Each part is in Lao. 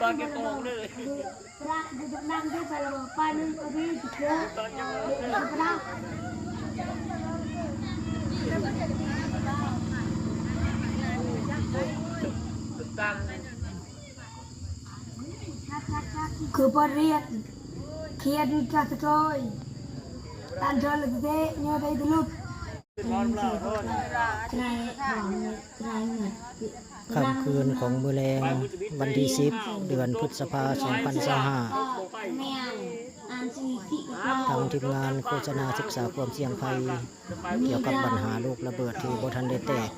ຕອນເກັບຂອງເດີ ພະນັກຢູ່ນຳເດີ ໄປລະບໍ່ ໄປໜຶ່ງກະມີເດີ ພະນັກ ຄືບົດຮຽນ ຂຽນກະສະກອຍ ຕັນເທີລະເຕະ ຍອດໄດ້ຕະລຸດ. ຄ່ຳຄືນຂອງມື້ແລງວັນທີສິບ ເດືອນພຶດສະພາ ສອງພັນຊາວຫ້າ ທາງທີມງານໂຄສະນາສຶກສາຄວາມສ່ຽງໄພ ກ່ຽວກັບບັນຫາລູກລະເບີດທີ່ບໍ່ທັນໄດ້ແຕກ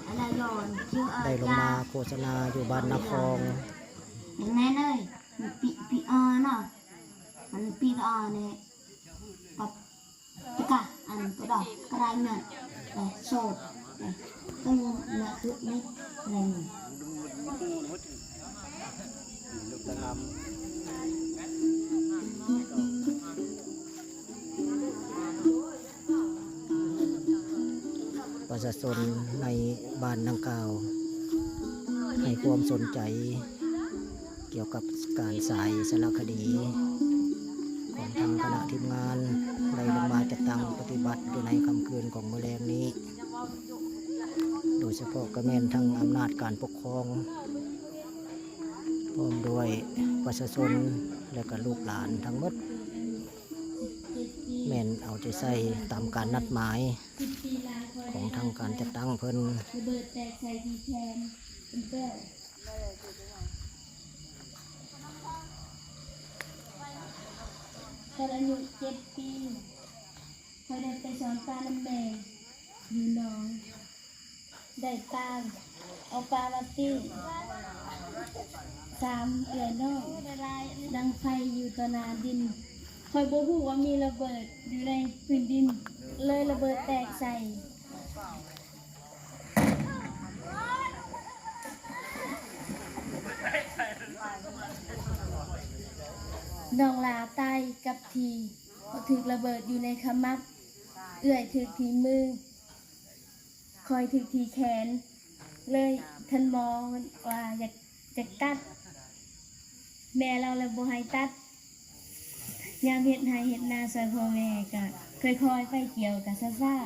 ໄດ້ລົງມາໂຄສະນາຢູ່ບ້ານນາຄອງ. ແມ່ນເອີຍ ປີ ປີອາເນາະ ມັນປີອານີ້ ປັບ ກະອັນກະດອກກະໄດເງິນ ແລະ ໂຊດ ແລະ ຕຶງນະຄືນິດ ແລະ ປະຊາຊົນໃນບ້ານດັ່ງກ່າວໃຫ້ຄວາມສົນໃຈ ກ່ຽວກັບການສາຍສາລະຄະດີຂອງທາງຄະນະທີມງານ ໄດ້ລົງມາຈັດຕັ້ງປະຕິບັດຢູ່ໃນຄ່ຳຄືນຂອງມື້ແລງນີ້ ໂດຍສະເພາະກະແມ່ນທັງອຳນາດການປົກຄອງ ພ້ອມດ້ວຍປະຊາຊົນ ແລະ ກະລູກຫຼານທັງໝົດ ແມ່ນເອົາໃຈໃສ່ຕາມການນັດໝາຍຂອງທາງການຈັດຕັ້ງເພິ່ນ. ຕອນອາຍຸເຈັດປີ ຂ້ອຍໄດ້ໄປສອນປານຳແມ່ຢູ່ໜອງ ໄດ້ປາ ເອົາປາມາປີ້ງ ສາມເອື້ອຍນ້ອງ ດັງໄຟຢູ່ຕໍ່ໜ້າດິນ ຂ້ອຍບໍ່ຮູ້ວ່າມີລະເບີດຢູ່ໃນພື້ນດິນ ເລີຍລະເບີດແຕກໃສ່. ນ້ອງຫຼ້າຕາຍກັບທີ່ ເພາະຖືກລະເບີດຢູ່ໃນຂະໝັບ, ເອື້ອຍຖືກທີ່ມື, ຂ້ອຍຖືກທີ່ແຂນ, ເລີຍທ່ານໝໍວ່າຢາກ ຢາກຕັດ, ແມ່ລາວລະບໍ່ໃຫ້ຕັດ. ຍາມເຮັດໄຮ່ເຮັດນາຊ່ວຍພໍ່ແມ່ກະຄ່ອຍໆໄປກ່ຽວກະຊ້າ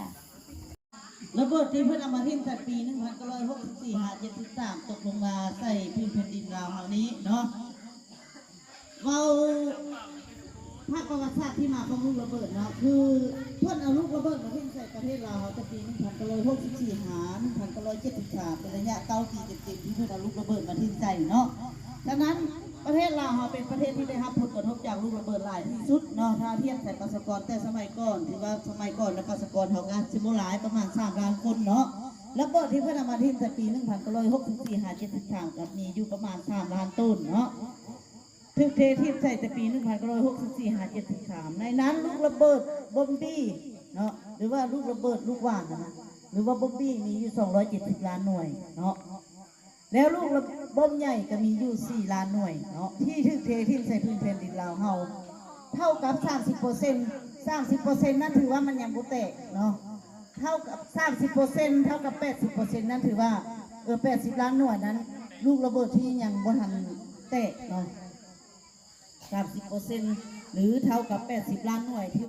ໆ. ລະເບີດທີ່ເພິ່ນເອົາມາຖິ້ມແຕ່ປີໜຶ່ງພັນເກົ້າຮ້ອຍຫົກສິບສີ່ຫາເຈັດສິບສາມ ຕົກລົງມາໃສ່ພື້ນແຜ່ນດິນລາວເຮົານີ້ເນາະ. ເວົ້າພາກປະຫວັດສາດທີ່ມາຂອງລູກລະເບີດເນາະ ຄືເພິ່ນເອົາລູກລະເບີດມາຖິ້ມໃສ່ປະເທດລາວເຮົາແຕ່ປີໜຶ່ງພັນເກົ້າຮ້ອຍຫົກສິບສີ່ຫາໜຶ່ງພັນເກົ້າຮ້ອຍເຈັດສິບສາມ ເປັນໄລຍະເກົ້າປີເຕັມໆທີ່ເພິ່ນເອົາລູກລະເບີດມາຖິ້ມໃສ່ເນາະ. ສະນັ້ນ ປະເທດລາວເຮົາເປັນປະເທດທີ່ໄດ້ຮັບຜົນກະທົບຈາກລູກລະເບີດຫຼາຍທີ່ສຸດເນາະ ຖ້າທຽບໃສ່ປະຊາກອນແຕ່ສະໄໝກ່ອນ ຖືວ່າສະໄໝກ່ອນນະ ປະຊາກອນເຮົາກະຊິບໍ່ຫຼາຍ ປະມານສາມລ້ານຄົນເນາະ. ລະເບີດທີ່ເພິ່ນເອົາມາຖິ້ມແຕ່ປີໜຶ່ງພັນເກົ້າຮ້ອຍຫົກສິບສີ່ຫາເຈັດສິບສາມ ກະມີຢູ່ປະມານສາມລ້ານໂຕນເນາະ ຖືກເທຖິ້ມໃສ່ແຕ່ປີໜຶ່ງພັນເກົ້າຮ້ອຍຫົກສິບສີ່ຫາເຈັດສິບສາມ. ໃນນັ້ນລູກລະເບີດບົມບີເນາະ ຫຼືວ່າລູກລະເບີດລູກຫວ່າງຫັ້ນນະ ຫຼືວ່າບົມບີມີຢູ່ສອງຮ້ອຍເຈັດສິບລ້ານໜ່ວຍເນາະ. ແລ້ວລູກລະບົມໃຫຍ່ກະມີຢູ່ສີ່ລ້ານໜ່ວຍເນາະ ທີ່ຖືກເທຖິ້ມໃສ່ພື້ນແຜ່ນດິນລາວເຮົາ ເທົ່າກັບສາມສິບເປີເຊັນ. ສາມສິບເປີເຊັນນັ້ນຖືວ່າມັນຍັງບໍ່ແຕກເນາະ ເທົ່າກັບສາມສິບເປີເຊັນ ເທົ່າກັບແປດສິບເປີເຊັນນັ້ນຖືວ່າ ເອີ ແປດສິບລ້ານໜ່ວຍນັ້ນ ລູກລະເບີດທີ່ຍັງບໍ່ທັນແຕກເນາະ ສາມສິບເປີເຊັນ ຫຼືເທົ່າກັບແປດສິບລ້ານໜ່ວຍທີ່